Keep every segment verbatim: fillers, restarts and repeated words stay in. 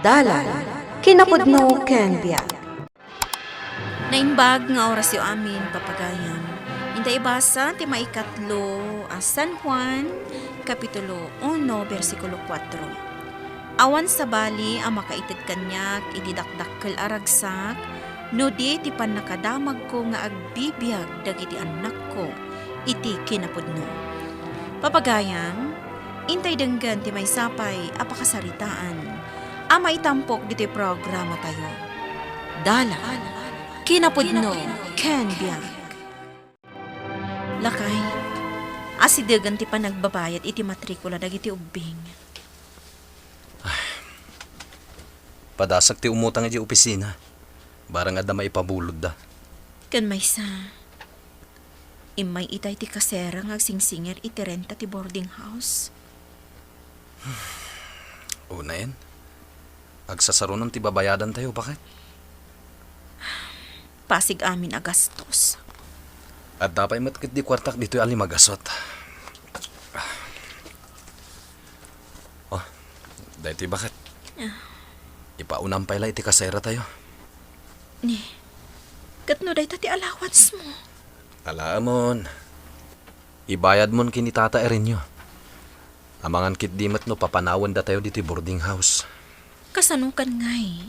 Dalan, kinapudno ken biag. Naimbag nga orasyo amin, papagayam. Inta ibasa ti maikatlo a San Juan, Kapitulo uno, bersikulo kuatro. Awan sabali a makaited kaniak iti dakdakkel a ragsak, no di ti pannakadamagko nga agbibiag dagiti annakko iti kinapudno. Papagayam, intay denggen ti maysa pay a pakasaritaan a maitampok ditoy programatayo. Dalan, kinapudno, ken biag. Lakay, asidegen ti panagbabayad iti matrikula dagiti ubbing. Padasek ti umutang iti opisina. Barang adda maipabulodda. Ken maysa, immay itay ti kasera nga agsingsingir iti renta ti boarding house. Unayen, agsasarunon ti babayadantayo, baket? Pasig amin a gastos. Adda pay met ketdi kuartak ditoy a limagasut. Oh, daytoy, baket. Ah. Ipaunam pay la iti kaseratayo. Ni, ket no dayta ti allowance mo? Alaamon. Ibayadmon ken ni Tata Erenio. Amangan ketdi met no papanawendatayo ditoy boarding house. Kasano ken ngay?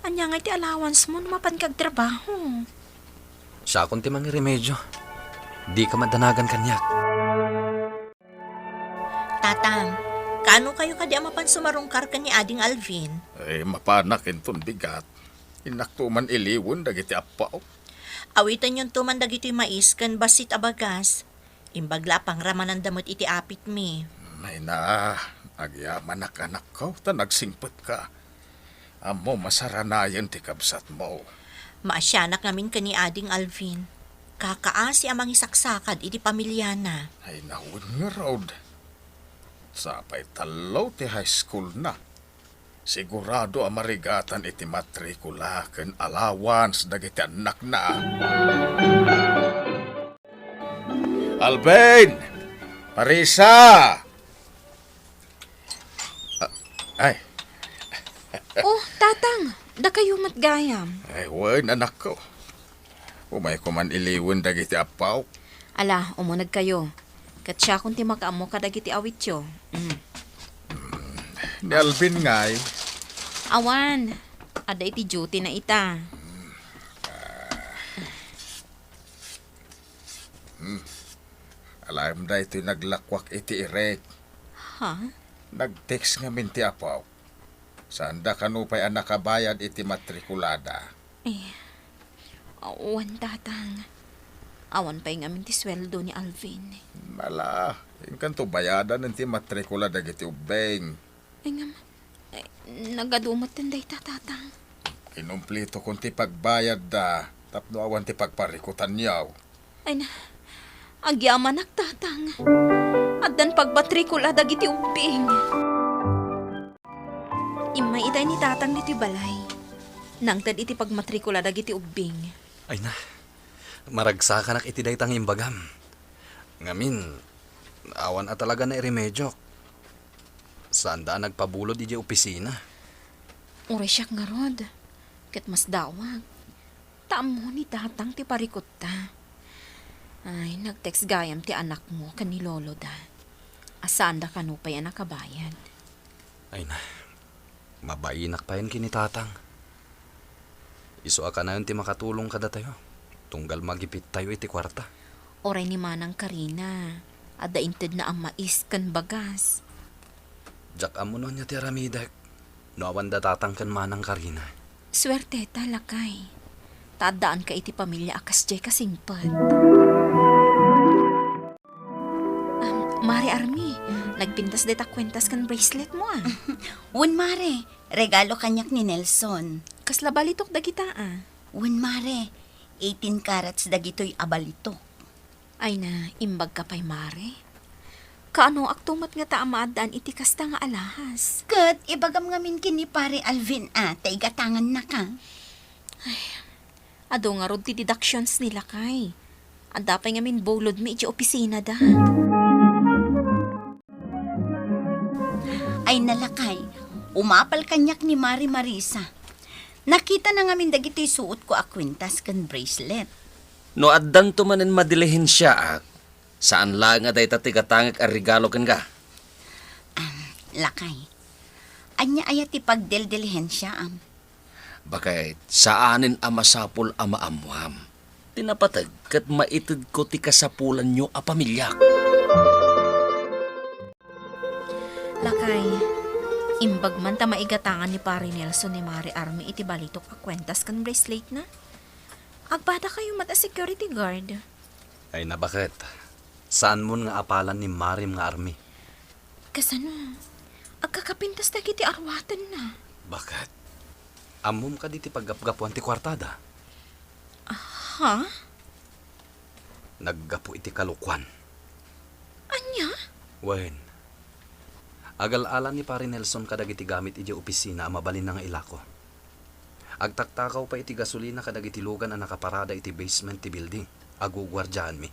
Ania ngay ti allowance mo no mapanka agtrabaho? Siakon ti mangiremedio. Dika madanagan kaniak. Tatang, kaano kayo kadi a mapan sumarungkar ken ni Ading Alvin? Eh, mapanak inton bigat. Innakto man iliwen dagiti appaw. Awitennyo to man dagitoy mais ken bassit a bagas. Imbag la a pangramananda met iti apitmi. Ay na, agyamanak, anakko, ta nagsingpetka. Ammom a saranayen ti kabsatmo. Maasianak ngamin ken ni Ading Alvin. Kakaasi a mangisaksakad iti pamiliana. Ay, nawen ngarud. Sapay tallo ti high school na. Sigurado a marigatan iti matrikula ken allowance dagiti annakna. Alvin! Marisa! Ah, ay. Oh, Tatang, dakayo met gayam. Ay, wen, anakko. Umayko man iliwen dagiti appaw. Ala, umunegkayo. Ket siakon ti makaammo kadagiti awityo. Mm. Ni Alvin ngay? Awan. Adda iti duty na ita. Hmm. Alam daytoy naglakuak iti irek. Ha? Nag-text ngamin ti apaw. Saanda kano pay a nakabayad iti matrikulada. Eh, awan, Tatang. Awan pay ngamin ti sueldo ni Alvin. Ala, inkanto bayadan ti matrikula dagiti ubbing. Ay, ngem, eh, nagadu met dayta, Tatang. Kinumplitokon ti pagbayadda tapno awan ti pagparikutanyo. Ay na, agyamanak, Tatang. Addan pagmatrikula dagiti ubbing. Immay itay ni Tatang ditoy balay. Nangted iti pagmatrikula dagiti ubbing. Ay na, maragsakanak iti dayta nga imbagam. Ngamin, awan a talaga nairemediok. Saanda a nagpabulod idiay opisina. Uray siak ngarud, ket masdawak. Ta ammo ni Tatang ti parikutta. Ay, nag-text gayam ti anakmo ken ni loloda. A saanda kano pay a nakabayad. Ay na, mabainak payen ken ni Tatang. Isu a kanayon ti makatulong kadatayo, tunggal magipittayo iti kuarta. Uray ni Manang Karina, adda intedna a mais ken bagas. Diak ammo no ania ti aramidek, no awan da Tatang ken Manang Karina. Suerteta, lakay. Ta addaanka iti pamilia a kasdiay kasingpet. Ah, Mare Army, nagpintas dayta kuentas ken bracelet mo, ah. Wen, Mare, regalo kaniak ni Nelson. Kasla balitok dagita, ah? Wen, Mare, eighteen carats dagitoy a balitok. Ay na, imbagka pay, Mare. Kaanoak to met ngata a maaddaan iti kasta nga alahas? Ket ibagam ngamin ken ni Pare Alvin a ta igatangannaka. Ay, adu ngarud ti deductions ni lakay. Adda pay ngamin bulodmi idiay opisinada. Ay na, lakay, Umapal kaniak ni Mari Marisa. Nakitana ngamin dagitoy suotko a kuentas ken bracelet. No addanto manen madilihensiaak, saan laeng a dayta ti gatangek a regalo kenka. Am, lakay, ania aya ti pagdildilihensiaam? Baket, saanen a masapul a maammoam. Ti napateg ket maitedko ti kasapulanyo a pamiliak. Lakay, imbag man ta maigatangan ni Pare Nelson ni Mari Army iti balitok a kuentas ken braceletna. Agpadakayo met a security guard. Ay, nabaket. Saanmon nga apalan ni Marim nga Army? Kasano? Agkakapintas dagiti arwatenna. Baket? Ammom kadi ti paggapgapuan ti kuartada? Ha? Naggapu iti kalokuan. Ania? Wen, agal-ala ni Pare Nelson kadagiti gamit idiay opisina a mabalinna nga ilako. Agtaktakaw pay iti gasolina kadagiti lugan a nakaparada iti basement ti building a guguardiaanmi.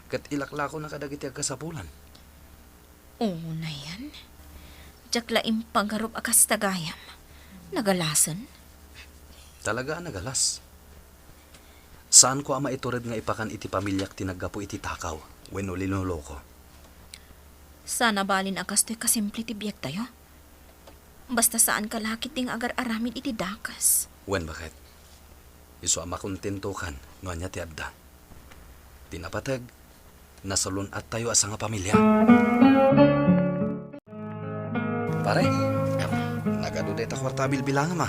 Ket ilaklakona kadagiti agkasapulan. Unayen, diak la impagarup a kasta gayam. Nagalasen? Talaga a nagalas. Saanko a maitured nga ipakan iti pamiliak ti naggapu iti takaw wenno linoloko. Saan a balin a kastoy kasimple ti biagtayo. Basta saanka la ketdi nga agar-aramid iti dakes. Wen, baket? Isu a makontentokan no ania ti adda. Ti napateg, nasalun-attayo a sangapamilia. Pare, nagadu dayta kuarta a bilbilangam, a.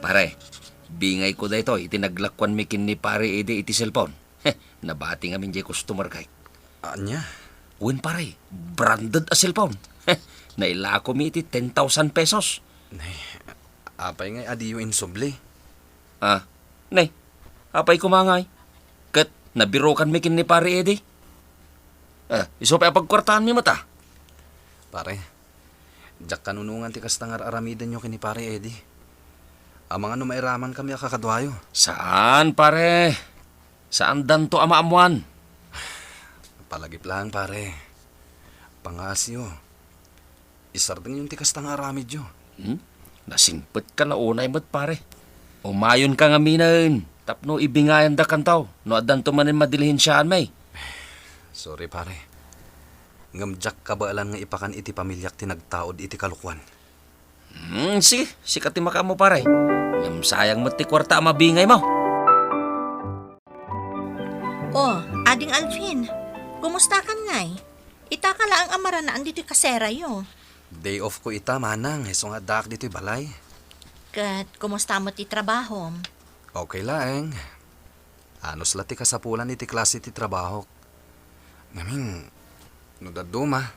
Pare, bingayko daytoy iti naglakuanmi ken ni Pare Eddie iti cellphone. Nabati ngamin diay customer kay. Ania? Wen, pare, branded a cellphone. Nailakomi iti ten thousand pesos. Ne, apay ngay a diyo insubli? Ah, ne, apay koma ngay? Ket nabirukanmi ken ni Pare Eddie. Ah, isu pay a pagkuartaanmi met, a. Pare, diak kanunongan ti kasta nga ar-aramidenyo ken ni Pare Eddie. Amangan no mairamankanmi a kakaduayo. Saan, pare. Saandanto a maammoan. Palagip laeng, pare. Pangaasiyo. Isardengyon ti kasta nga aramidyo. Hmm? Nasingpetka la unay met, pare. Umayonka ngaminen tapno ibingayandakanto no addanto manen madilihensiaanmi. Sorry, pare. Ngem diak kabaelan nga ipakan iti pamiliak ti nagtaud iti kalokuan. Hmm, sige, sika ti makaammo, pare. Ngem sayang met ti kuarta a mabingaymo. Oh, Ading Alvin, kumustakan ngay? Itaka laeng a maranaan ditoy kaserayo. Day off ko ita, manang, isu nga addaak ditoy balay. Ket kumusta met ti trabahom? Okay laeng. Anus la ti kasapulan iti klase ti trabahok. Ngamin, no dadduma,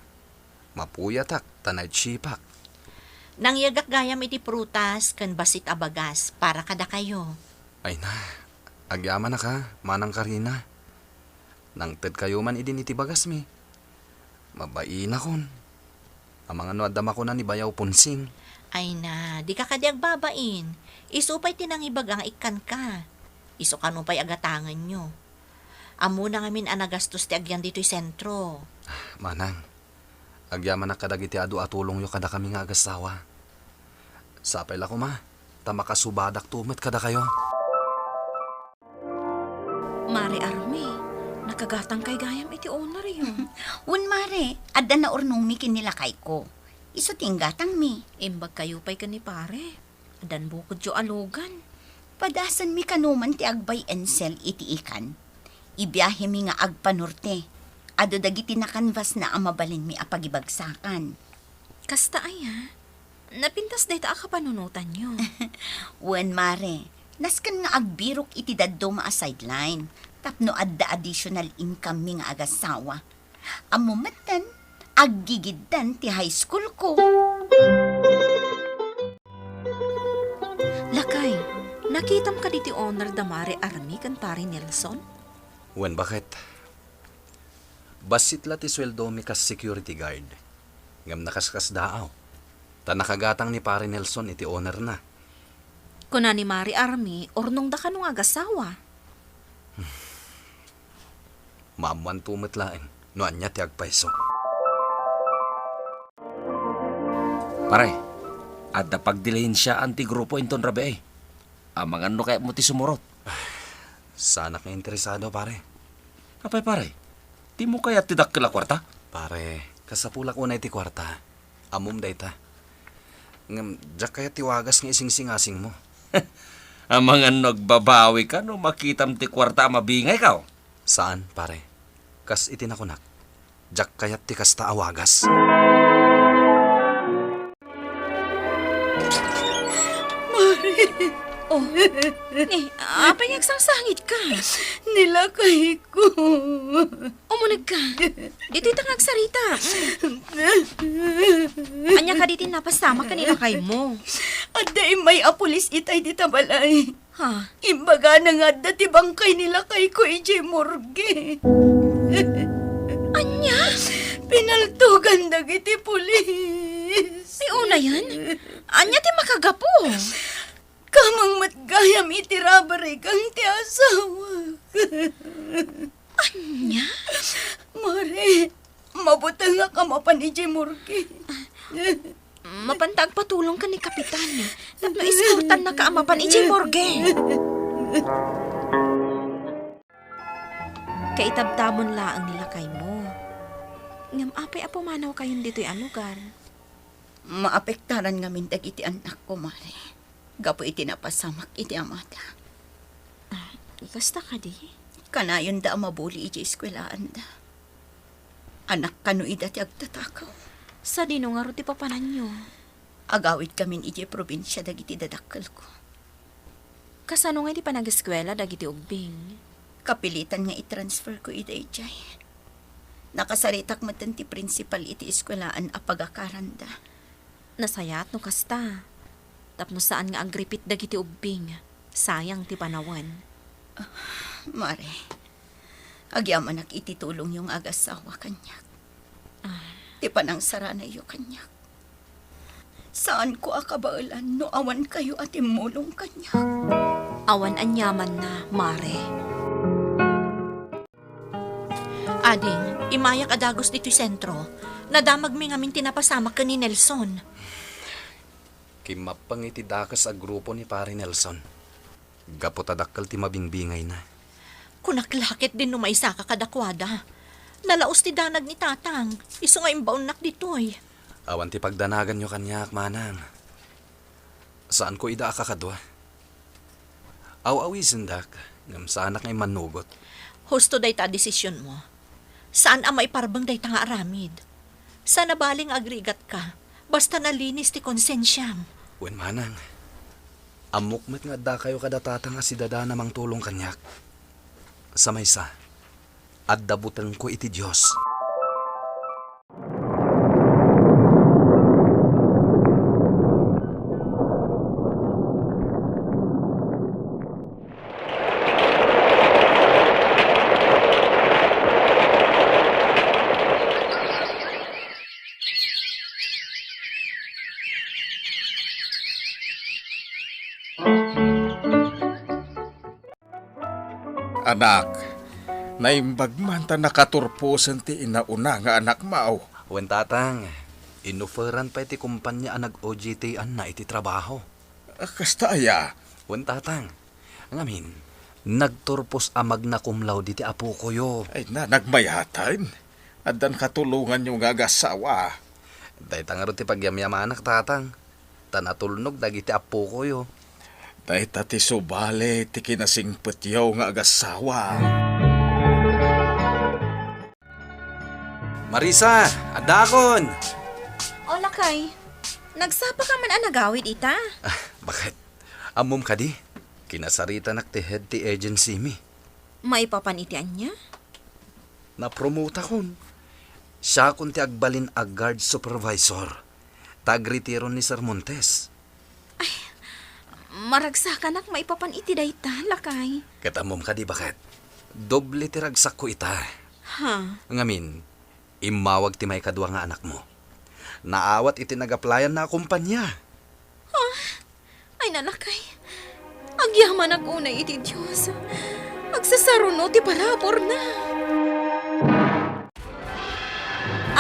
mapuyatak ta night shift-ak. Nangyegak gayam iti prutas ken bassit a bagas para kadakayo. Ay na, agyamanak a, Manang Karina. Nangtedkayo man idin iti bagasmi. Mabainakon. Amangan no adda makunan ni Bayaw Ponsing. Ay na, dika kadi agbabain. Isu pay ti nangibaga nga ikkanka. Isu kano pay a gatangenyo. Ammona ngamin a nagastos ti agyan ditoy sentro. Manang, agyamanak kadagiti adu a tulongyo kadakami nga agassawa. Sapay la koma, ta makasubadakto met kadakayo. Mare Army, nakagatangkay gayam iti owneryo. Wen, Mare, adda naurnongmi ken ni lakayko. Isu ti inggatangmi. Imbagkayo pay ken ni Pare. Addan bukodyo a lugan. Padasenmi kano man ti ag-buy and sell iti ikan. Ibiahemi nga agpanorte. Adu dagiti nakanvasna a mabalinmi a pagibagsakan. Kasta aya? Napintas dayta a kapanunotanyo. Wen, Mare, nasken nga agbirok iti dadduma a sideline tapno adda additional income-mi nga agassawa. Ammo metten, aggigiddan ti high school-ko. Lakay, nakitam kadi ti owner da Mare Army ken Pare Nelson? Wen, baket? Bassit la ti sueldomi kas security guard. Ngem nakaskasdaaw. Ta nakagatang ni Pare Nelson iti ownerna. Kuna ni Mare Army, urnongda kano nga agassawa. Maammoanto met laeng no ania ti agpayso. Pare, adda pagdilihensiaan ti grupo inton rabii. Amangan no kayatmo ti sumurot. Saanak nga interesado, pare. Apay, pare? Dimo kayat ti dakkel a kuarta? Pare, kasapulak unay ti kuarta. Ammom dayta. Ngem, diak kayat ti wagas nga isingsingasingmo. Amangan no agbabawika no makitam ti kuarta a mabingayka. Saan, pare. Kas iti nakunak, diak kayat ti kasta a wagas. Mare. Oh, ni, apay nga agsangsangitka? Ni lakayko. Umunegka. Ditoy ta nga agsarita. Ania kadi ti napasamak ken ni lakaymo? Adda immay a pulis itay dita balay. Ha? Imbagana nga adda ti bangkay ni lakayko idiay morgue. Ania? Pinaltogan dagiti pulis. Ti unayen? Ania ti makagapu? Kamang met gayam iti rabarikang ti asawak. Ania? Mare, mabutengak a mapan idiay morgue. Mapanta agpatulongka ni Kapitan tapno eskortannaka a mapan idiay morgue. Kaitabtabon laeng ni lakaymo. Ngem apay a pumanawkayon ditoy a lugar? Maapektaran ngamin dagiti annakko, Mare, gapu iti napasamak iti amada. Ah, kasta kadi? Kanayonda a mabuli iti eskuelaanda. Anak kano ida ti agtatakaw. Sadino ngarud ti papananyo? Agawidkamin idiay probinsia dagiti dadakkelko. Kasano ngay ti panag-eskuela dagiti ubbing? Kapilitan nga i-transferko ida idiay. Nakasaritak metten ti principal iti eskuelaan a pagakaranda. Nasayaat no kasta. Tapno saan nga agripit dagiti ubbing. Sayang ti panawen. Ah, Mare, agyamanak iti tulongyo nga agassawa kaniak. Ah. Ti panangsaranayyo kaniak. Saanko a kabaelan no awan kayo a timmulong kaniak. Awan aniamanna, Mare. Ading, immayak a dagus ditoy sentro. Nadamagmi ngamin ti napasamak ken ni Nelson. Kimmappeng iti dakes a grupo ni Pare Nelson. Gapu ta dakkel ti mabingbingayna. Kunak la ketdin no maisaka kadakuada. Nalaus ti danag ni Tatang, isu nga imbaonnak ditoy. Awan ti pagdanaganyo kaniak, Manang. Saanko ida a kakadua. Aw-awisendak, ngem saanak nga immannugot. Husto dayta a desisionmo. Saan a maiparbeng dayta nga aramid. Saan a bali nga agrigatka, basta nalinis ti konsensiam. Wen, Manang. Ammok met nga addakayo kada Tatang a sidadana mangtulong kaniak. Sa maysa, adda butengko iti Dios. Anak, naimbag man ta nakaturposen ti inauna nga anakmo. Wen, Tatang, inoferan pay ti kumpanya a nag-O J T-anna iti trabaho. Ah, kasta aya? Wen, Tatang. Ngamin, nagturpos a magna cum laude ti apokoyo. Ay na, nagmayatan. Addan katulonganyo nga agassawa. Dayta ngarud ti pagyamyamanak, Tatang. Ta natulnog dagiti appokoyo. Dayta ti subali ti kinasingpetyo nga agassawa. Marisa, addaakon! O, lakay, nagsapaka man a nagawid ita? Ah, baket. Ammom kadi? Kinasaritanak ti head ti agency mi. Maipapan iti ania? Napromotakon. Siakon ti agbalin a guard supervisor. Ta agretiron ni Sir Montes. Ay, maragsakanak maipapan iti dayta, lakay. Ket ammom kadi, baket? Doble ti ragsakko ita. Ha? Ngamin, immawag ti maikadua nga anakmo. Naawat iti nag-applyan-na a kumpanya. Ha? Ay, nanakay. Agyamanak unay iti Dios. Agsasaruno ti paraburna.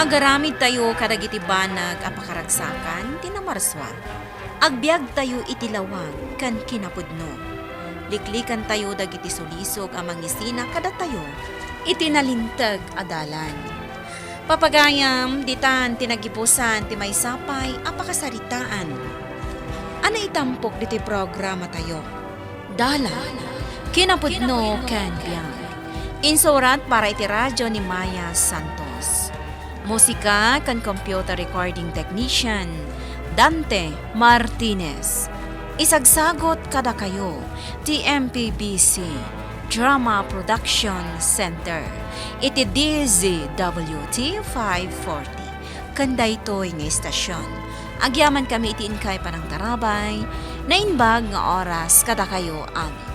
Agaramidtayo kadagiti banag a pakaragsakan ti namarsua. Agbiagtayo iti lawag ken kinapudno. Liklikantayo dagiti sulisog a mangisina kadatayo iti nalinteg a dalan. Papagayam, ditan ti nagibusan ti maysa pay a pakasaritaan a naitampok ditoy programatayo. Dalan, kinapudno ken biag. Insurat para iti radyo ni Maya Santos. Musika ken computer recording technician, Dante Martinez. Isagsagot kadakayo ti M P B C Drama Production Center iti D Z W T five forty. Ken daytoy nga istasyon, agyamankami iti inkay panangtarabay, naimbag nga oras kadakayo amin.